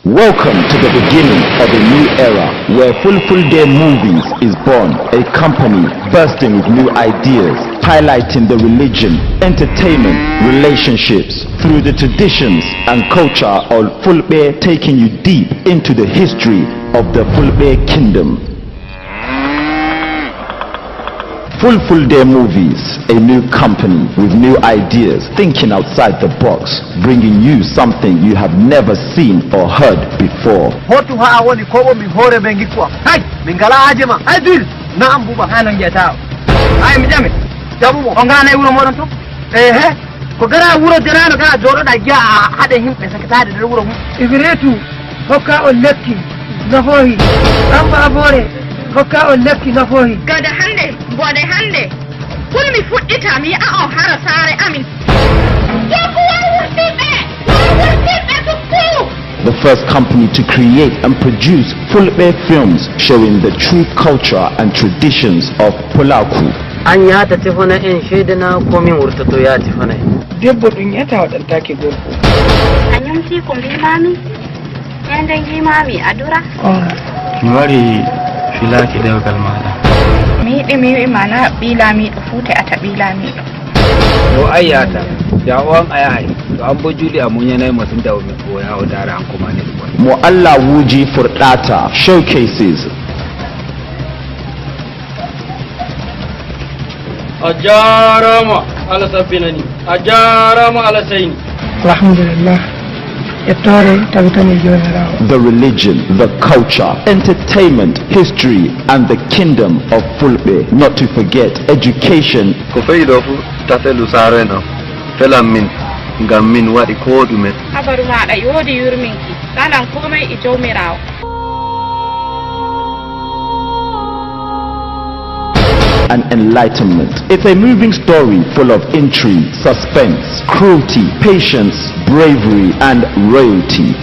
Welcome to the beginning of a new era where Fulfulde Movies is born, a company bursting with new ideas, highlighting the religion, entertainment, relationships through the traditions and culture of Fulbe, taking you deep into the history of the Fulbe Kingdom. Fulfulde Movies, a new company with new ideas, thinking outside the box, bringing you something you have never seen or heard before. Hotu ha a woni ko bo mi hoore be gikku am hay min ngala haaje ma hay dil na'am buba. Ha no jiyata o ay mi ƴame. Jaɓumo. O ngana e wuro moɗon to ehe. Ko gara wuro derano gara joɗoɗa jiya a haɗa himɓe sakitade nder wuro mum. Ibretu hokka on lekki nafohi ɗan abore hokka on lekki nafohi. Gada hande bode hande kul mi fuɗɗita mi yi'a on hara saare amin. Debbo war wurtirɓe war wurtirɓe sukku. The first company to create and produce Fulbe films showing the true culture and traditions of Pulaku. An yata tefana en shaidana ko min wurtoto ya tefana en. Debbo ɗum yiyata waɗantake gorko. A nyumti ko mbimami ñande ngimami a dura. Mi wari filaki dewgal maɗa. Mi yiɗi mi wi'i ma na ɓi laamiɗo fuu te'ata ɓi laamiɗo. To ai yata da on a yahay to an bo juli a munyanai masin da o ya o dara an kuma ne. Mo Allah Wuji Furɗata showcases A jarama Allah sabbinani, a jarama Allah saini. Alhamdulillah, yettore tabitani jomirawo. The religion, the culture, entertainment, history, and the kingdom of Fulbe. Not to forget education. Ko fe'i ɗo fuu ta felu saaro en am felan min ngam min waɗi ko ɗume. Habaru maɗa yodi yurminki salan komai e jawmirawo. And enlightenment. It's a moving story full of intrigue, suspense, cruelty, patience, bravery, and royalty.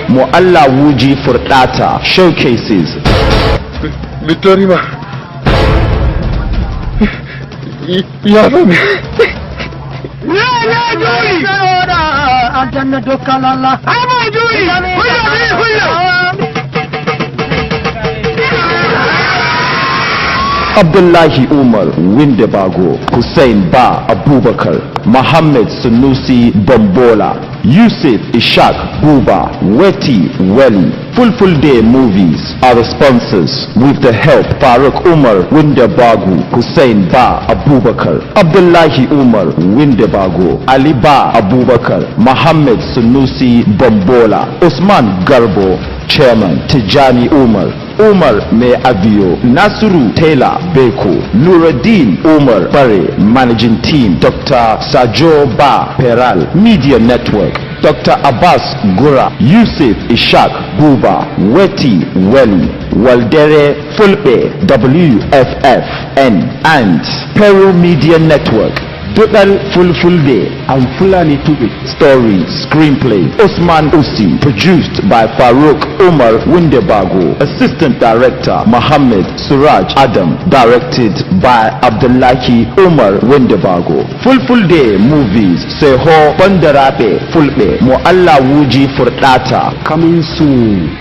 Mo Allah Wuji Furɗata showcases Mi torima yafami. Aljanna dokkal Allah. Abdullahi Umar Windebago, Hussein Ba Abubakar, Mohammed Sunusi Bombola, Yusuf Ishaq Buba, Weti Weli. Fulfulde Movies are the sponsors with the help Faruk Umar Windebago, Hussein Ba Abubakar, Abdullahi Umar Windebago, Ali Ba Abubakar, Mohammed Sunusi Bombola, Usman Garbo, Chairman Tijani Umar, Umar Mai Avio, Nasiru Taylor Beko, Nuruddin Umar Bare, Managing Team, Dr. Sajo Ba Peral, Media Network, Dr. Abbas Gura, Yusuf Ishaq Buba, Weti Weli, Waldere Fulbe, WFFN, and Peru Media Network. Duɗal Fulfulde and Fulani Tube. Story, screenplay, Osman Usi, produced by Farouk Umar Windebago, Assistant Director, Mohammed Suraj Adam, directed by Abdullahi Umar Windebago. Fulfulde Movies, Seho Bandarabe Fulbe, Mo Allah Wuji Furɗata, Coming soon.